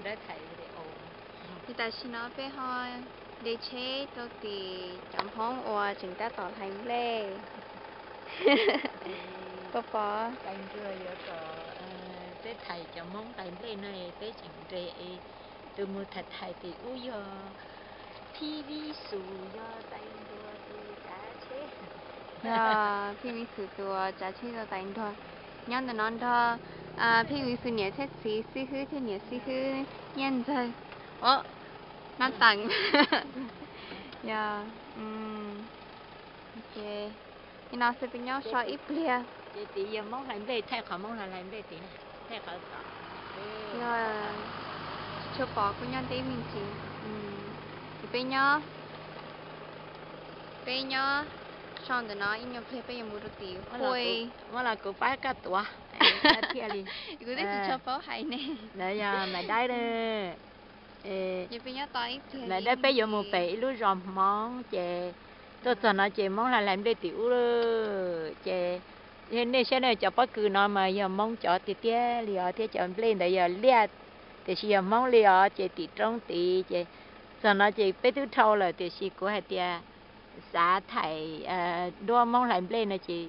Ces tam sim no peb ho de tsheb rau tim cov Hmoob uas tseem tab tom hlais nplej. Koj pom, peb thaij cov Hmoob hlais nplej no, peb tseem nres, tus mus thaij thaij tim ub yog Phij Vij Xus, yog Tais Ntuag tus tsav tsheb. Yog Phij Vij Xus tus tsav tsheb rau Tais Ntuag. Nyob ntawm no nrog Phij Vij Xus niam thiab txiv, xib hwb thiab niam xib hwb Nyiaj Ntxawg, Nab Teem. Yog, nim no xwb peb nyob so ib pliag. Ces tim yog Hmoob hlais nplej, thaij qhov Hmoob hlais nplej tim, thaij qhov, yog tsis tshua pom kuv nyob ntev me ntsis. Ces peb nyob, peb nyob so ntawm no ib nyuag pliag peb yuav mus rau tim Huaj. Muab los kuv pab koj tuav thiaj li. Kuv twb tsis tshua paub hais ne. Yog Maiv Dawb, Maiv Dawb peb yuav mus pem ib lub zos Hmoob ces tuaj txog no ces Hmoob hlais hlais nplej tim ub. Ces nej saib ne, cov pob kws no mas yog Hmoob cov tiag tiag li os, thiab cov nplej ntawd yog liaj, tiam sis yog Hmoob li os. Ces tim roob tid ces txog no ces peb twb dhau lawm, tiam sis kuv hais tias xav thaij duab Hmoob hlais nplej no ces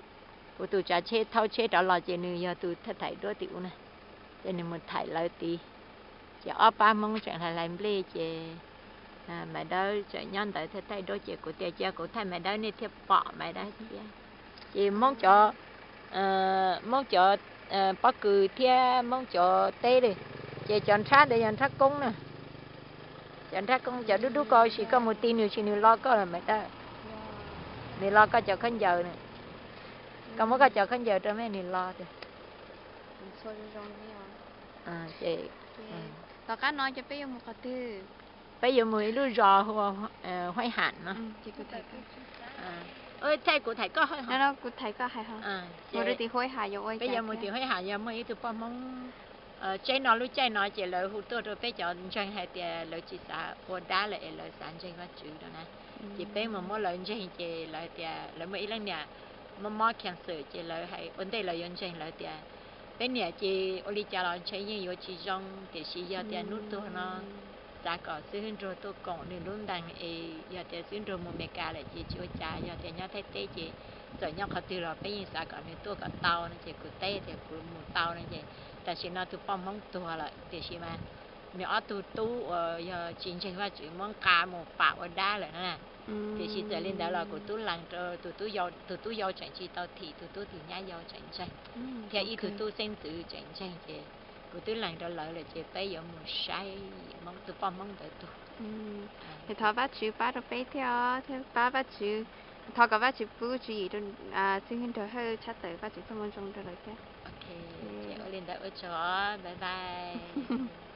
kuv tus tsav tsheb thauj tsheb rov los ces nws yog tus thaij thaij duab tim ub na, ces nws mus thaij lawv tid. Ces ob pab Hmoob tseem hlais hlais nplej ces Maiv Dawb tseem nyob ntawd thaij thaij duab ces kuv tias cia kuv thaij Maiv Dawb nej thiaj pom Maiv Dawb thiab. Ces Hmoob cov, Hmoob cov pob kws thiab Hmoob cov teb li, ces cov nrhab ntawd yog nrhab koob na. Cov nrhab koob cov dub dub ko sis koj mus ti nws sis nws lo koj lawm Maiv Dawb. Nws lo koj cov khaub ncaws na. Koj muab koj cov khaub ncaws rau me nws lo tiag. Tom qab no ces peb yuav mus qhov twg? Peb yuav mus ib lub zos hu ua Huaib Ham no. Thaij kuv thaij koj, kuv thaij koj hais, mus rau tim Huaib Ham yuav ua, peb yuav mus tim Huaib Ham yog muaj ib tug poj Hmoob tsaib no lub caij no ces lawv hu tuaj rau peb cov ntseeg hais tias lawv tsis xav ua dab lawm es lawv xav ntseeg Vajtswv rau na. Ces peb mus muab lawv ntseeg ces lawv tias lawv muaj ib leej niam mob mob cancer ces lawv hais ua ntej lawv yuav ntseeg lawv tias peb niam ces ua li cas los ntshe yeej yuav tsis zoo, tiam sis yog tias hnub tuag no xav kom xib hwb Nruag tuaj koom nws lub ntees es yog tias xib hwb Nruag mus Amelikas lawm ces tsis ua cas, yog tias nyob Thaib teb ces txawm nyob qhov twg los peb yeej xav kom nws tuaj kom tau no ces kuv teb tias kuv mus tau no ces tam sim no tus poj Hmoob tuag lawm tiam sis mas nws ob tug tub uas yog tsis ntseeg Vajtswv muab nqa mus pam ua dab lawm na. Tiam sis txawm li ntawd los kuv tub lees rau tus tub yau, tus tub yau tseem tsis tau thim, tus tub tus nyab yau tseem ntseeg, thiab ib tug tub xeeb ntxwv tseem ntseeg ces kuv twb lees rau lawv lawm ces peb yuav mus saib tus poj Hmoob ntawd tuag. Thov Vajtswv pab rau peb thiab, thiab pab Vajtswv, thov kom Vajtswv pub tswv yim rau xib hwb Nruag Hawj tshaj tawm, Vajtswv txoj moo zoo rau lawv thiab. Ua li ntawd ua tsaug, bye bye.